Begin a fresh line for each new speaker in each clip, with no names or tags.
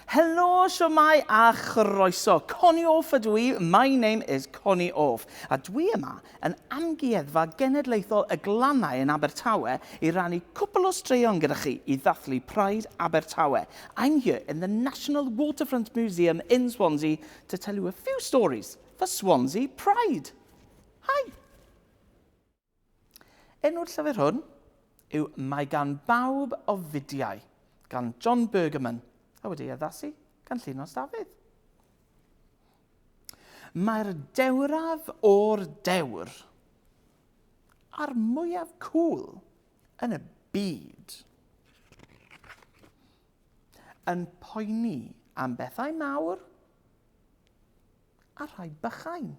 Helo, siwmai a chroeso. Connie Orff ydw i, my name is Connie Orff. A dwi yma yn Amgueddfa Genedlaethol y Glannau yn Abertawe i rannu cwpl o straeon gyda chi i ddathlu Pride Abertawe. I'm here in the National Waterfront Museum in Swansea to tell you a few stories for Swansea Pride. Hi! Enw'r llyfr hwn yw Mae gan bawb ofidiau gan John Burgerman a wedi ei addasu gan Llinos Dafydd. Mae'r dewraf o'r dewr a'r mwyaf cŵl yn y byd yn poeni am bethau mawr a rhai bychain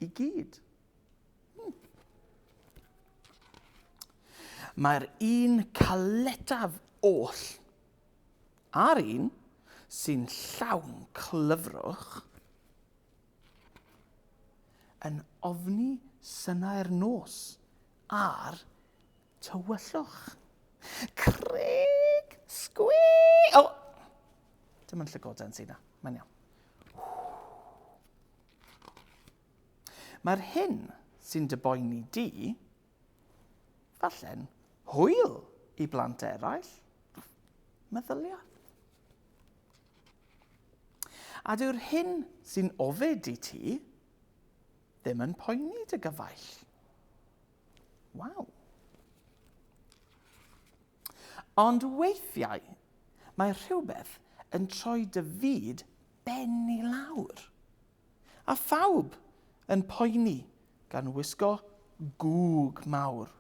i gyd. Hmm. Mae'r un caletaf oll a'r un sy'n llawn clyfrwch yn ofni synau'r nos a'r tywyllwch. Craig! Sgwi! O! Oh! Dim ond llygoden sy'n na. Mae'n iawn. Mae'r hyn sy'n dy boeni di, falle'n hwyl i blant eraill. Meddylia. A dyw'r hyn sy'n ofid i ti ddim yn poeni dy gyfaill. Waw. Ond weithiau, mae rhywbeth yn troi dy fyd ben i lawr. A phawb yn poeni gan wisgo gŵg mawr.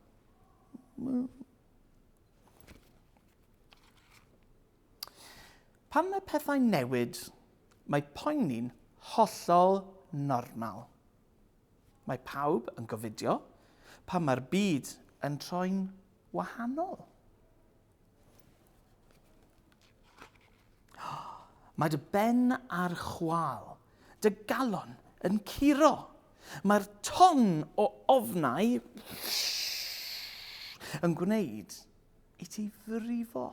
Pan mae pethau'n newid, mae poeni'n hollol normal. Mae pawb yn gofidio pan mae'r byd yn troi'n wahanol. Mae dy ben ar chwâl, dy galon yn curo. Mae'r ton o ofnau yn gwneud i ti frifo.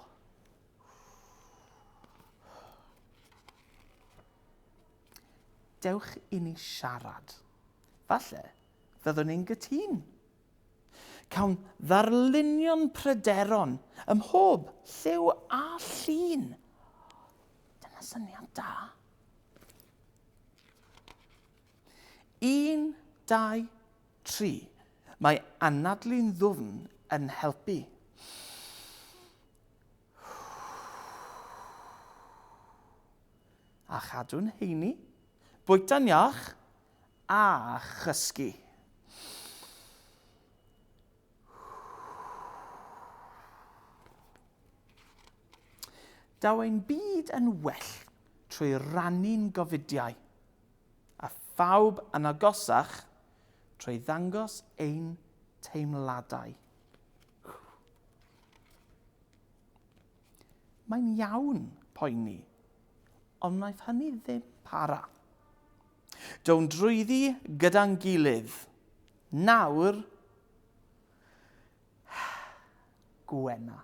Dewch i ni siarad. Falle fyddwn ni'n gytûn. Cawn ddarlunion pryderon ym mhob lliw a llun. Dyna syniad da. Un, dau, tri. Mae anadlu'n ddwfn yn helpu. A chadw'n heini, bwyta'n iach a chysgu. Daw ein byd yn well trwy rannu'n gofidiau, a phawb yn agosach trwy ddangos ein teimladau. Mae'n iawn poeni, ond wnaeth hynny ddim para. Down drwyddi gyda'n gilydd. Nawr, Gwena.